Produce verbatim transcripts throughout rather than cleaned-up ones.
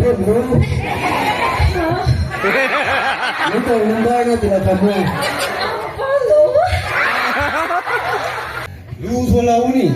Lu. Lu tho lau ni.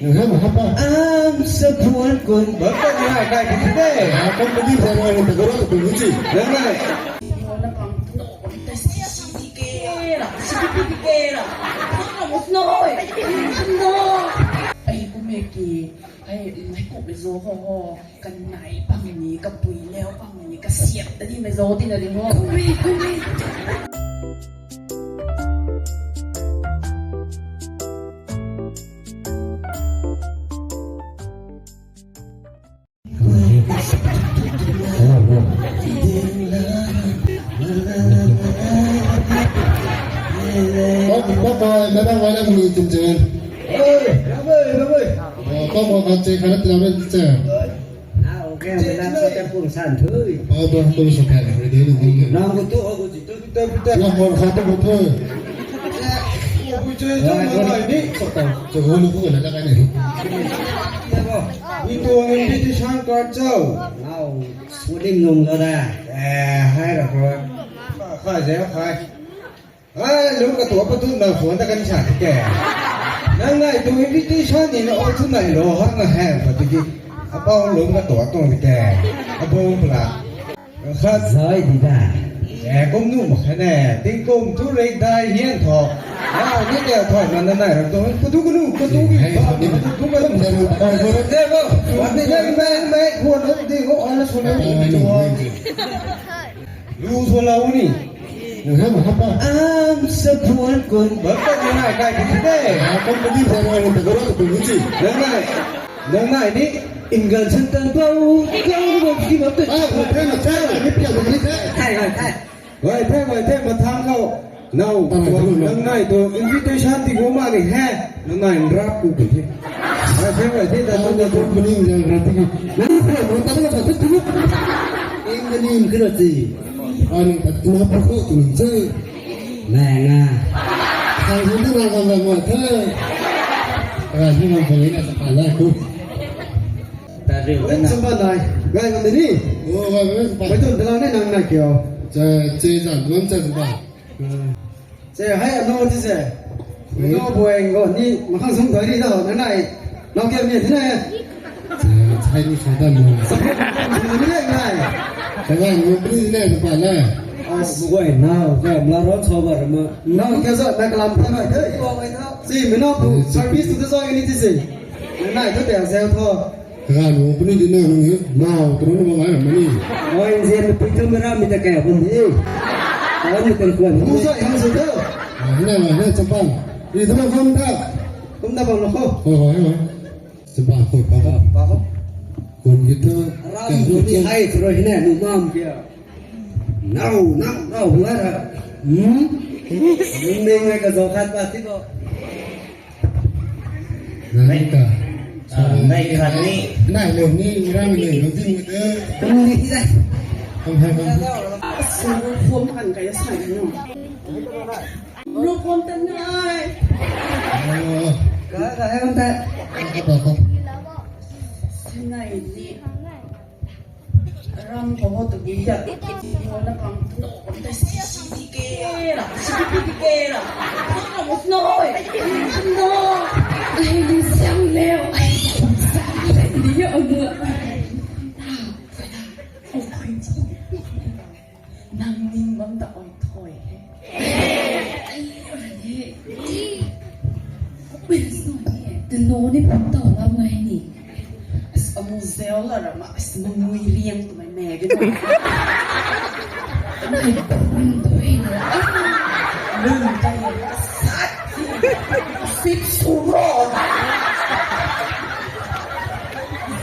Nang hei ma hapa. Am sa phuan kun. Bam ta ni hai kai ti de. Ah, company sa rai ni ta garo ta kun chi. Nang nai. Nang na pang no ta si si di ke la. Si di di ke la. Nang na mo snow. No. Ai kum e ki. Ai, nai kum e zo ho ho. Kanei pang ni, kapui leu pang ni, kasiam ta ni mei zo tina ring o. Kuri, kuri. Bye bye, bye bye, bye bye, bye bye. Bye bye, bye bye. Bye bye, bye bye. Bye bye, bye bye. Ai, lungc katuak pa tu na phone ta kan sa ti ke. Nang nai tu invitation ni na o tu nai lo ha na he pa ti ki. Apau lungc katuak tuang ti ke. Abung pla. Khat zai di da. Eh, kum nu ma kha ne. Ting kum tu rei dai hian tho. Ah, ni ke tho na na nai ram tu. Katu kunu, katu ki. Hey, ni tu ka tum da ru. Ai, ko de bo. Wa ni de me me ko na di ko ana so na. Lu tho lau ni. Nang hei ma hapa. Am sa phuan kun. Bam ta ni hai kai ti de. Ah, company sa rai ni ta garo ta kun chi. Nang nai. Nang nai ni. Ingan san tan pau. Kau ni bam ki bam tu. Ah, ma the, ma the, ni pia ma ni the. Thai, thai, thai. Wai the, wai the, ma thang kau. Nau, nang nai tu invitation ti gu ma ni he. Nang nai nrap ku tu the. Wai the, wai the, ta tu na tu. Company nang nrap ti. Nang nai tu ta na sa tu. Ing ni ing kira ti. Ani ta tu na pa ko tu ni che. Nang na. Thai tu na na na na the. Ra ni na ko ni na sa pa la ku. Ta riu na. Samba nai. Ngai ngam ni. O, ngai ngam ni. Bai tun tala ni nang nai kiu. Che, che zan ngam che samba. Che, hei, ano ti se. Ano buai ngo ni, makhang sum doi ri na, na nai. Nau kia mi ti na. Che, chai ni sa dan mo. Sa ni le nai. Sa nai mo pri le pa le. As buai nau, ke mla ron so ba ma. Nau kia sa na kalam ta nai. Si, mi nau pu service tu sa ni ti se. Na nai tu te se tho. Kagan wo puni di na nung hi, mau, tunu na bang ai mani. Oi, nzian na pui tu mera mi ta kaya bun di. Kawan mi tang kuan. Mu sa yang su tu. Ah, hina, hina, champang. Di tu na kum ta. Kum ta bang na ko. Ho, ho, ho. Champang ko pa. Pa ko. Kum kita. Ram tu ni hai tu hina, nu mam kia. Nau, nau, nau, hua ra. Hmm? Nung ning ai ka zo khat pa ti ko. Nai ka. Ah, nai khat ni. Nai lo ni, rang ni, lo ding ni de. Ni de. Kam hai kam. Suru phom kan kaya sa ni no. Ru phom tan nai. Oh. Ka, ka hai kam ta. Ka, ka, ka. Sinai ni. Ram khou ho tu bi ya. Ho na pang tu no. Ta si si di ke la. Si di di ke la. Nang na mo snow. No. Ai, ni siang leo. Ai, siang leo ni ya mo. Nang ning bam ta oi thoi he. Ai, oi he. Ui, snow ni. Tunu ni pum tau lam ngai ni. As amu zel la rama, as mangui riang tu mai me ge na. Nai pum tu e na. Lun tai sat. Sip suro.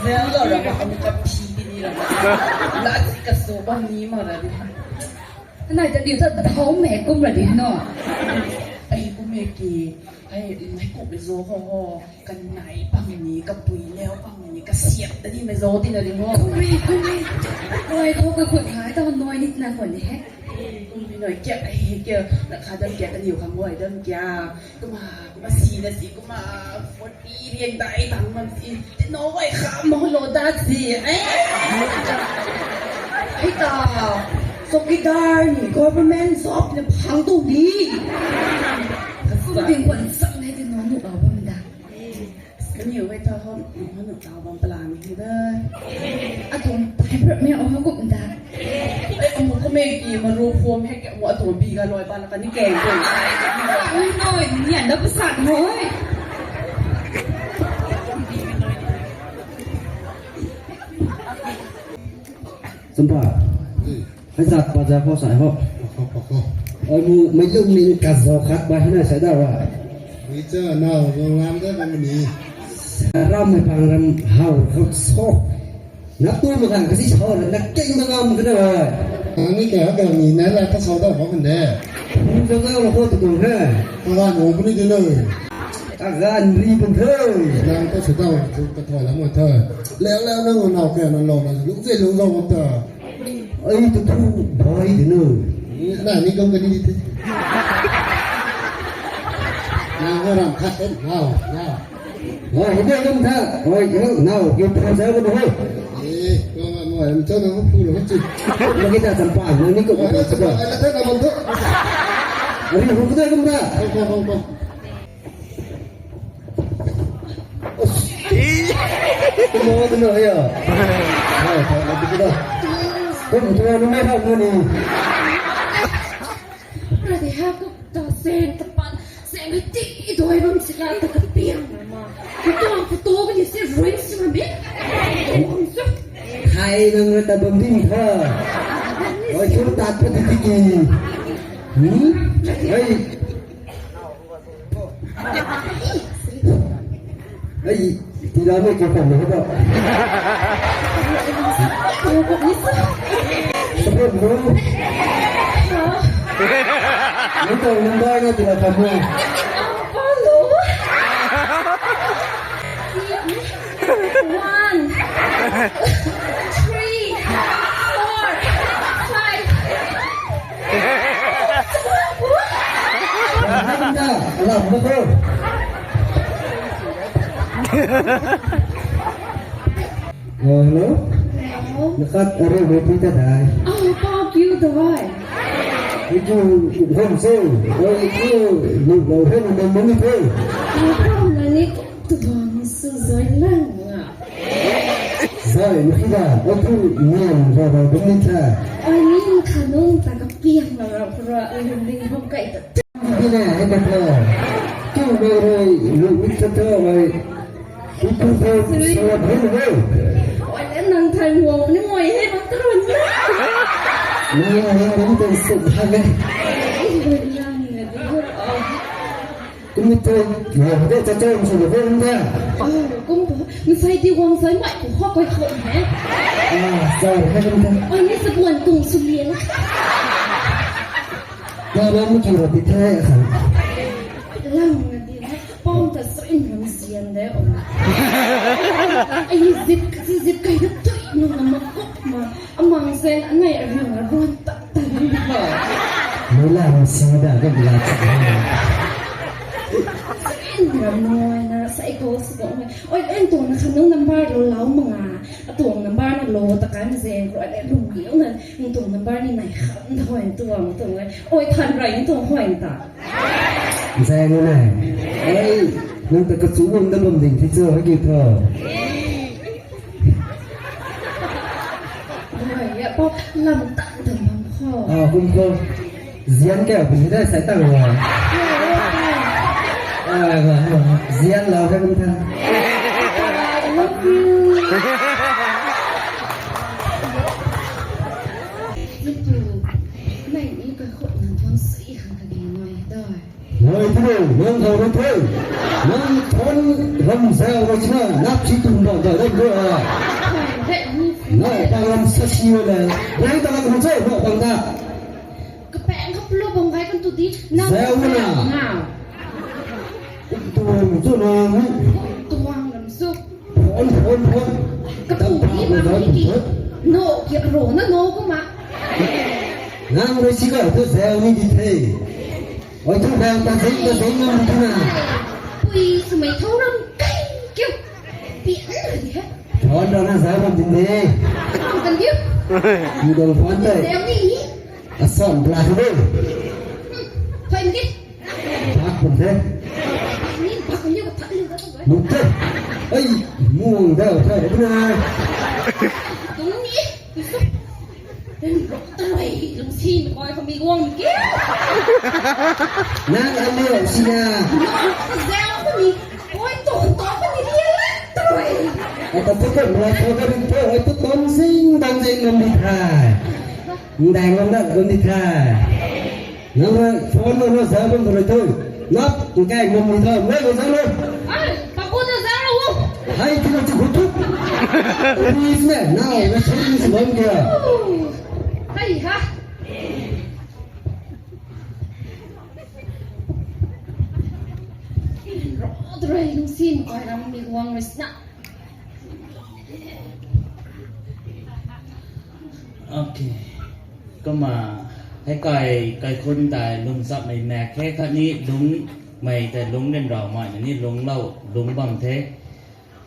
Zel la rama, amu ka phi di ni rama. Lat si ka so ba ni ma ra di. Nai ta diu ta thau me kum ra di no. Ai kum e ki, ai, nai kum e zo ho ho. Kanei pang ni, kapui leu pang ni, kasiam ta ni mei zo tina ring o. Kuri, kuri. Kuri, kuri, kuri, kuri, ta noi ni na ko ni he. Kuri noi kia, ai, kia, na kha dam kia, kaniw khang goi dam kia. Kumna, kumna si na si, kumna forty riang dai tang man si. Tino goi kham mo lo dat si. Eh? Chowkidar ni government job ni phang tu di. Kum bing kuan sang ne di nang nu au bam da. Kaniw hei ta hon, hon ta bam plan hei da. Atuang paper mi au kum da. Ei, amu kumei ki maru form hei ke, amu atuang bi ga loi ba la kani keng keng. Ui, noi, nian da pasak noi. Sumpa. Hei zat pa za khou sai ho. Pakho, pakho. Oi mu, mei lung ning kazau khat ba hei na sai da wa. Mei cha nau zong lam da bam ni. Ram mei pang ram hau khou so. Na tu ma kan kasi so na, na keng ma ngam ka da wa. Ang ni kya ka ni na la ka so da ba kan de. Hu zong ga lo ho tu kong ha. Ka ga no bu ni de lo. Ka ga ni bu the. Nang ta sa da wa, tu ka thoi lam wa the. Leo leo nang nau kya na lo na, lung zai lung zong wa ta. Ai tu thu bhai di nu. Na ni kong kani di the. Na ho ram khat ten. Wow, wow. Wow, hei de kum tha. Oi, yo, nau, yo pha sa ko ho. Eh, ko ma mo ram cho na ho pu lo chi. Lagi ta tam pa, na ni ko ko sa ko. Ai la the na bam thu. Ari ho ko de kum tha. Ko, ko, ko, ko. Mo tu na ya. Hai, hai, hai, tu na. Kum tu na mai ha ni. Ra de ha ko ta sen ta pan, sen ti doi bam sila ta ka piang na ma. Ko ta ko to ni se ruin si ma bi. Ko ang so. Hai nang ra ta bam din tha. Oi, chum tat pa di ki. Hmm? Hai. Ai, tira mei kau kham na ba. Support mo. Ni tau number na tira kham mo. One, three, four, five. Alam mo ko. Oh, hello? Hello? Nakat arui mo pi ta dai. Ai, pa kiu dai. Ikiu hom se. Oh, ikiu lu lo he na mo ni the. Ai, pa na ni tu bang su zai lang nga. Zai, mukhi da, o tu nian ra ra bum ni tha. Ai, ni khanung ta ka piang na ra ra, ai, lung ding hom kai ta. Ni na, he ka tha. Tu me rui, lu mi ta ta, ai. Ipu ta, sura bhai na. Ai, le nang thai mo ni mo he bang ta ron na. Ni na, ni na, ni ta se bhai na. Ai, lang na di ho. Kum tu, na de cha cha kum sw de kum da. Kum tu, masai di wang sai mai ku ho koi ho he. Ah, sai he kum da. Ai, ni sa buan kum sw lian. Ka lam ki ro ti the kha. Lang na di he. Pom ta sw in ram sian de. Ai, zip, zip kai da tui nu na ma kuk ma. Amang sen anei ariu na ruan tak tak ni ha. Mei la ram si da ka bila chak ha. Sen ram noi na sa iko si ko me. Oi, en tuang na khanung number lo lau manga. Atuang number na lo ta kan zen ko ai lum liu na. Tuang number ni nai khan da hoi tuang tuang le. Oi, than rai tuang hoi ta. Zen na. Ei, nang ta ka chu bum da bum ding thi cho ha ki tho. Oi, ya, pop lam tan tan bam kho. Ah, kum kho. Zian kau puni da sai tang wa. Ah, wa, wa. Zian lau kha kum tha. I love you. Zipu, nai ni ka khot nang tuang sui hang ka di noi doi. Nai thu, nang khou rui thu. Nang thon ram zau rui china, nap si tum bau dai dai bro a. Nai pa ram sa si wa le. Nai ta ram zau bau bang ta. Kapeng khap lo bang gai kan tu di. Nang zau na. Ngau. Tuang chu nang. Tuang ram su. Phone, phone, phone. Katu ni ma ni ki. No, ki ro na no ko ma. Nang rui si ka tu zau ni di the. Oi, thu bang ta zing, ta zing ngam thu na. Pui sumei thau ram kai kiu. Pi an na di he. Thon rana zau ram din de. Kan diu. Ni dong phone tei. Asam bla the. Thoi ni. Bak pun the. Ni bak ni ko thak ni ko. Mute. Ai, muang da thai na. Dong ni. Rui lungsi mei koi khou mi guang ki. Nang aniu sina. Zau khou ni. Oi, ton to khou ni lian lan tui. Ata tu ko mla to ka rin to, oi tu ton zing, ton zing ngam di thai. Ndai ngam dat ngam di thai. Nang rui phone lo na zau bam rui tu. Nap, nkai ngam di thai, ngai lo zau lo. Ai, paku na zau lo. Hai, kina chu khutuk. Please ne, now, na thai ni si bam kya. Hai ha. Ro, rui lungsi mei koi ram mi guang rui sna. Okay. Kumna, hei kai, kaikhun tei lung chapmei mak khe khatni lungmei tei lung ryanramei na ni lung lou, lung bam the.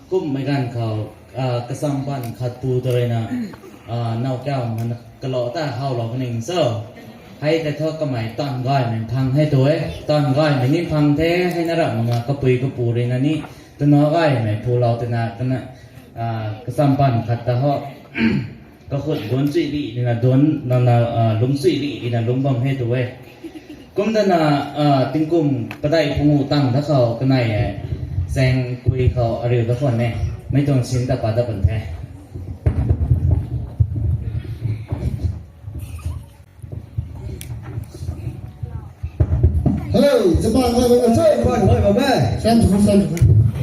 Kummei ganv khou, ah, kasam pan khat pu tw rui na, ah, nau kau mana kalou ta how lou kaning cho. Hei tei thu kamei tan gaymei phang hei tu e. Tan gaymei ni phang the, hei na ram mak nga kapui kapu rui na ni, twna gaymei phu lou twna, twna, ah, kasam pan khat ta ho. Kakhut duan chui ri, ri na duan, na, na, ah, lung chui ri, ri na lung bam hei tu e. Kum dana, ah, tingkum padai pungu tang da khou kanei e. Zang kui khou ariu da khwan e. Mei tuang sin ta pa da pan the. Hello, Japan, hello, hello. Japan, hello, hello. Sam tu, sam tu.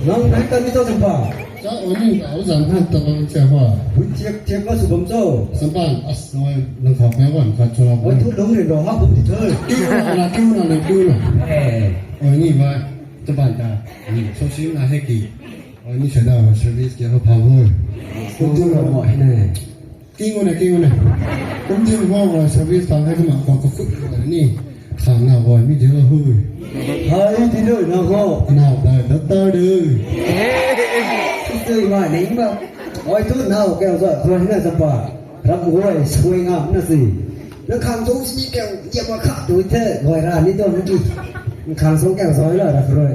Nang nai kan ni to Japan. Sa, oni, au, zan han ta bang cha hua. Bui thiak, thiak ma sw bam cho. Sampan, as, noi, nang khou pha wan khat cho. Oi, thu dong rin ro ha bum di thoi. Kiu na, na, kiu na, na, kiu na. Eh. Oi, ni ma, Japan ta. Ni, so si na he ki. Oi, ni sa da service kia ho pha ho. Kum tu ro mo he na. King wana, king wana. Kum din hua wa service tang hai kumna khou kakhut wa ni. Khang na wa mi din la hui. Hai din doi na ho. Na da doctor doi. Sui wa ni ma. Oi tu na ho kau za khou na Japan. Ram goi sui ngam na si. Na khang tu si kau ya ma kha tu the. Goi ra ni doi ni ki. Khang sung kau zoi la ra rui.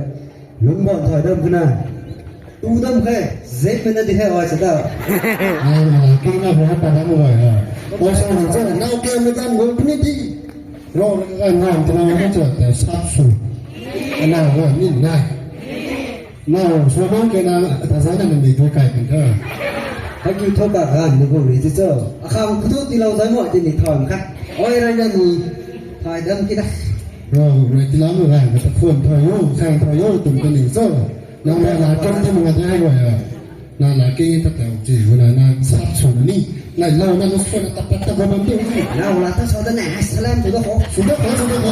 Lungc bam thai dam khana. Tu dam khe, zek mei na di khe ai sa ta. Ai, ai, kina ho ta dam ai ha. Oi sa na cha, nau kau mei dam ngol puni di. Ro na ka ngam tana ka cha ta sap su. Ana ho min na. Nau so nang ke na ta sa na min di thoi kai pun tha. Thank you, thow ka gan ni ko ni ti cho. Akhang khu tu ti lou zai mo ti ni thon kha. Oi rai na ni. Thai dam kina. Ro, ro, ti lam rai, ka ta phone thoi yo, khang thoi yo, tum ka ni cho. Nang na la ken ti manga dai wa ya. Na la ken ta ta ji, wa na na sap so ni. Na lo na lo so na ta pat ta ba bam ti ni. Na la ta so da na, salam tu da ko. Su da ko, su da ko.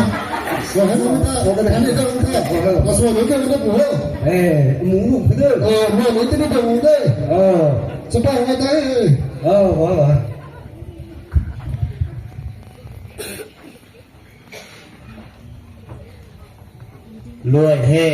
Wa ha na ta, so da na. Ani ta ta. Wa so lo ka na ko. Eh, mu mu ku de. Oh, mo mo ti ni ta mu de. Oh. Sa pa wa ta e. Oh, wa wa. Luai he.